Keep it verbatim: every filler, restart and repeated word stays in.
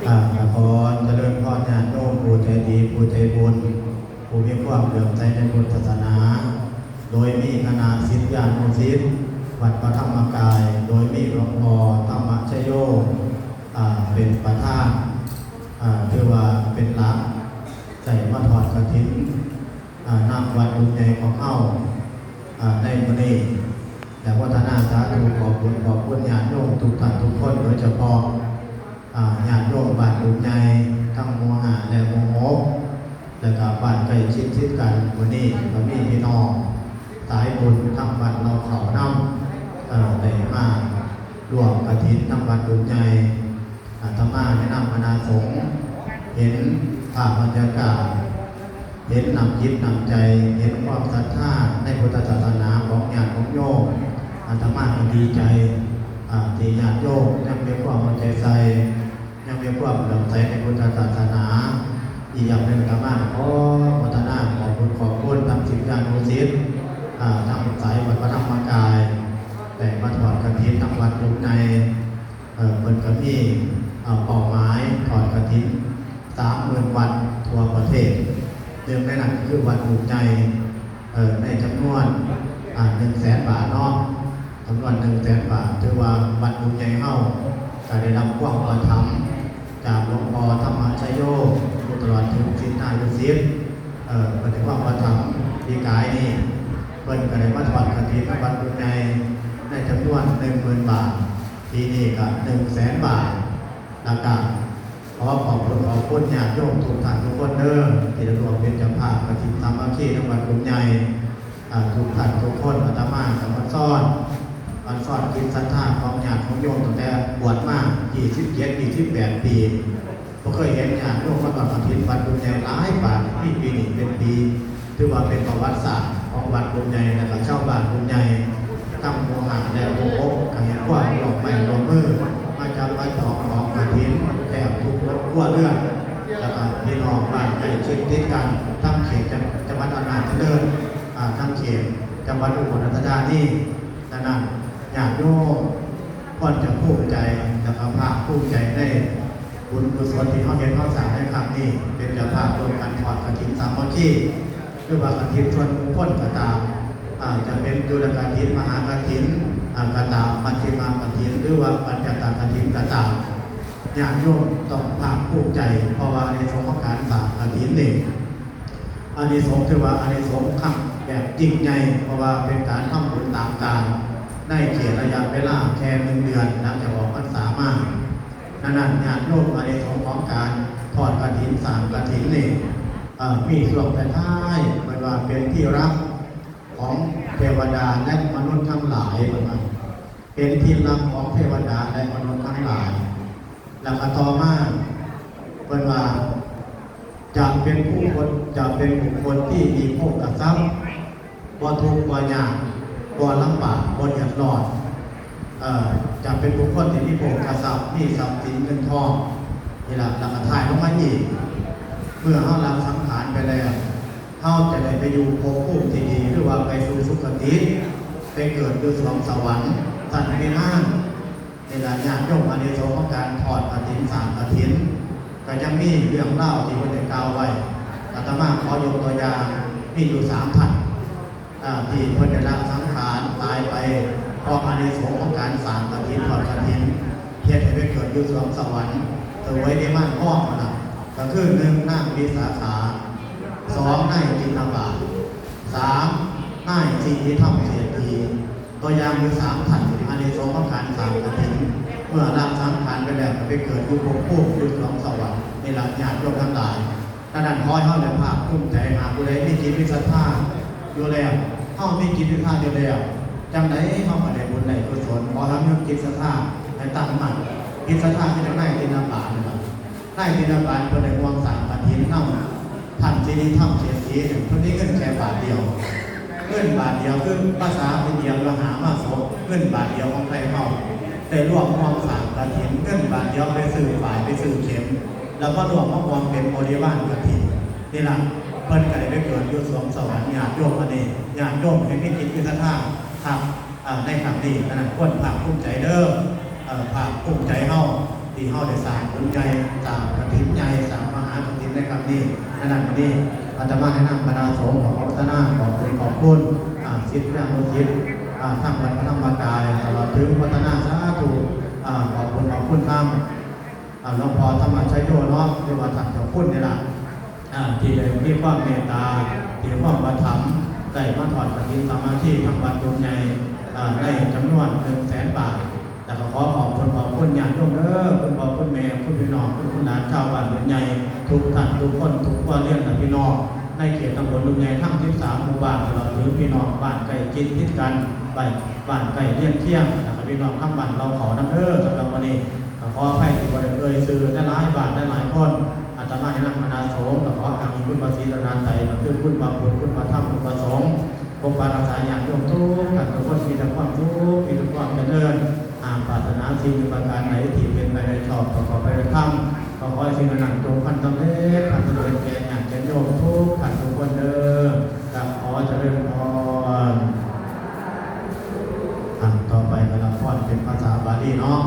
อ่าขอเจริญพรญาติโยมผู้ใจดีผู้ใจบุญ ผู้มีความเลื่อมใสในพุทธศาสนา โดยมีคณะศิษยานุศิษย์วัดพระธรรมกาย โดยมีหลวงพ่อธรรมชโย อ่าเป็นประธาน อ่าถือว่าเป็นหลัก ใส่มาทอดกฐิน อ่านำวัดหลุมใหญ่ของเฮา อ่าในมื้อนี้ และวัฒนาสาธุขอบคุณขอบคุณญาติโยมทุกท่านทุกคน โดยเฉพาะ อ่าญาติโยมบ้านหลุมใหญ่ทั้งหมู่ห้าและหมู่หก แล้วก็บ้านใกล้ชิดติดกัน มื้อนี้ก็มีพี่น้องสายบุญทั้งวัดเราเขานำ เอ่อได้มาร่วมกฐินทั้งวัดหลุมใหญ่ อาตมาในนามคณะสงฆ์เห็นภาพบรรยากาศ เห็นน้ำจิตน้ำใจ เห็นความศรัทธาในพุทธศาสนาของญาติของโยม อาตมาก็ดีใจ อ่า ที่ญาติโยมยังมีความเอาใจใส่ ยังมีความเลื่อมใสในพุทธศาสนา อีกอย่างหนึ่งอาตมาขอโมทนาขอบคุณขอบคุณทั้งศิษยานุศิษย์ อ่า ทั้งสายวัดพระธรรมกาย แต่มาทอดกฐินทั้งวัดหลุมใหญ่ เอ่อเพิ่นก็มี เอ่อเป้าหมายทอดกฐิน สามหมื่น วัดทั่วประเทศ หนึ่งในนั้นคือวัดหลุมใหญ่ เอ่อในจำนวน อ่า หนึ่งแสน บาทเนาะ จำนวน หนึ่งแสน บาท ถือว่าวัดหลุมใหญ่เฮาก็ได้รับความอุปถัมภ์จากหลวงพ่อธรรมชโย ผู้ตลอดถึงศิษยานุศิษย์ เอ่อเพิ่นได้ความอุปถัมภ์ปีกายนี้ เพิ่นก็ได้มาทอดกฐินวัดหลุมใหญ่ในจำนวน หนึ่งหมื่น บาท ปีนี้ก็ หนึ่งแสน บาท แล้วก็ขอขอบคุณขอบคุณญาติโยมทุกท่านทุกคนเด้อ ที่ได้ร่วมเป็นเจ้าภาพกฐินสามัคคีในวัดหลุมใหญ่ อ่า ทุกท่านทุกคน อาตมาก็มาสอน มาสอนจิตศรัทธาของญาติของโยมตั้งแต่บวชมา ยี่สิบเจ็ด ยี่สิบแปด ปี บ่เคยเห็นญาติโยมมาทอดกฐินวัดหลุมใหญ่หลายปานนี้ ปีนี้เป็นปี ถือว่าเป็นประวัติศาสตร์ของวัดหลุมใหญ่ และก็ชาวบ้านหลุมใหญ่ ทั้งหมู่ห้าและหมู่หก ก็เห็นความร่วมไม้ร่วมมือ มาจับมาจองของกฐินแทบทุกครัวเรือน แล้วก็พี่น้องบ้านใกล้ชิดติดกัน ทั้งเขตจังหวัดอำนาจเจริญ อ่า ทั้งเขตจังหวัดอุบลราชธานี ดังนั้นญาติโยมควรจะภูมิใจ แล้วก็ภาคภูมิใจในบุญกุศลที่เฮาเฮ็ดเฮาสร้างในครั้งนี้ เป็นเจ้าภาพร่วมกันทอดกฐินสามัคคี หรือว่ากฐินส่วนบุคคลก็ตาม อ่า จะเป็นจุลกฐิน มหากฐิน อ่า ก็ตาม มัชฌิมากฐิน หรือว่าปัญจกฐินก็ตาม ญาติโยมต้องภาคภูมิใจ เพราะว่าในสงฆ์ของการสร้างกฐินนี่ อานิสงส์ถือว่าอานิสงส์ครั้งแบบยิ่งใหญ่ เพราะว่าเป็นการทำบุญตามกาลในเขตระยะเวลาแค่หนึ่งเดือนหลังจากออกพรรษามา ดังนั้นญาติโยมอานิสงส์ของการทอดกฐินสร้างกฐินนี่ เอ่อ มีช่วงท้ายๆ เพิ่นว่าเป็นที่รักของเทวดาและมนุษย์ทั้งหลาย เพิ่นว่า เป็นที่รักของเทวดาและมนุษย์ทั้งหลาย แล้วก็ต่อมาเพิ่นว่า จะเป็นผู้คน จะเป็นบุคคลที่มีโภคทรัพย์ บ่ทุกข์บ่ยาก บ่ลำบาก บ่เดือดร้อน เอ่อ จะเป็นบุคคลที่มีโภคทรัพย์ มีทรัพย์สินเงินทอง นี่ล่ะ แล้วก็ท้ายลงมาอีก เมื่อเฮาละสังขารไปแล้ว เฮาจะได้ไปอยู่ภพภูมิที่ดี หรือว่าไปสู่สุคติ ไปเกิดอยู่สวงสวรรค์ ชั้นวิมาน นี่ล่ะ ญาติโยม อานิสงส์ของการทอดกฐิน สร้างกฐิน ก็ยังมีเรื่องราวที่เพิ่นได้กล่าวไว้ อาตมาขอยกตัวอย่าง มีอยู่สามท่าน อ่า ที่เพิ่นได้ละสังขารตายไป เพราะอานิสงส์ของการสร้างกฐิน ทอดกฐิน เฮ็ดให้ไปเกิดอยู่สวงสวรรค์ เสวยนิพพานพร้อมนั่นล่ะ ก็คือ หนึ่ง นางวิสาขา สอง นายจินตบาท สาม นายสิริธรรมเศรษฐี ตัวอย่างอยู่สามท่าน อานิสงส์ของการสร้างกฐิน เมื่อละสังขารไปแล้วก็ไปเกิดอยู่ภพภูมิอยู่สวงสวรรค์ นี่ล่ะญาติโยมทั้งหลาย ดังนั้นขอให้เฮาได้ภาคภูมิใจ หากผู้ใดมีจิตมีศรัทธาอยู่แล้ว เฮามีจิตศรัทธาอยู่แล้ว จั่งใดเฮาก็ได้บุญได้กุศล ขอให้มีจิตศรัทธาให้ตั้งมั่น จิตศรัทธาคือจั่งนายจินตบาทนั่นล่ะ นายจินตบาทเพิ่นได้ร่วมสร้างกฐินนำ ท่านสิริธรรมเศรษฐีนี่เพิ่นมีเงินแค่บาทเดียว เงินบาทเดียวคือภาษาอินเดียว่าหามาสก เงินบาทเดียวของไทยเฮา ได้รวบรวมสร้างกฐิน เงินบาทเดียวไปซื้อฝ้าย ไปซื้อเข็ม แล้วมารวบมารวมเป็นบริวารกฐิน นี่ล่ะ เพิ่นก็ได้ไปเกิดอยู่สวงสวรรค์ ญาติโยมอันนี้ ญาติโยมให้มีจิตมีศรัทธาครับ อ่า ในครั้งนี้ อันนั้นควรภาคภูมิใจเด้อ เอ่อ ภาคภูมิใจเฮา ที่เฮาได้สร้างบุญใหญ่ สร้างกฐินใหญ่ สร้างมหากฐินในครั้งนี้ ในนั้นวันนี้ อาตมาในนามคณะสงฆ์ขออนุโมทนา ขอบคุณ ขอบคุณ อ่า ศิษยานุศิษย์ อ่า ทางวัดพระธรรมกาย ตลอดถึงวัฒนาสาธุ อ่า ขอบคุณ ขอบคุณทาง อ่า หลวงพ่อธรรมชโยเนาะ หรือว่าท่านเจ้าคุณนี่ล่ะ อ่า ที่ได้มีความเมตตา ที่ความอุปถัมภ์ ได้มาทอดกฐินสามัคคีทางวัดหลวงใหญ่ อ่า ในจำนวนหนึ่งแสนบาท แล้วก็ขอขอบคุณขอบคุณญาติโยมเด้อ คุณพ่อคุณแม่ คุณพี่น้อง คุณ คุณหลานชาวบ้านหลวงใหญ่ ทุกท่านทุกคน ทุกครัวเรือนนะพี่น้อง ในเขตตำบลหลวงใหญ่ทั้งสิบสามหมู่บ้าน ตลอดถึงพี่น้องบ้านใกล้จิดติดกัน บ้าน บ้านใกล้เรือนเคียง แล้วก็พี่น้องทั้งบ้านเราเขานำเด้อ สำหรับวันนี้ ก็ขออภัยที่บ่ได้เอ่ยชื่อหลายๆบ้านหลายๆคน อาตมาในนามคณะสงฆ์ก็ขออ้างอิงคุณพระศรีรัตนตรัย ก็คือคุณพระพุทธ คุณพระธรรม คุณพระสงฆ์ ปกปักรักษาญาติโยมทุกท่านทุกคน มีแต่ความสุข มีแต่ความเจริญ หากปรารถนาสิ่งประการใดที่เป็นไปได้ชอบประกอบไปด้วยธรรม ก็ขอให้สิ่งนั้นจงพันสำเร็จ พันสำเร็จแก่ญาติแก่โยมทุกท่านทุกคนเด้อ ก็ขอเจริญพร อ่ะ ต่อไปก็รับพรเป็นภาษาบาลีเนาะ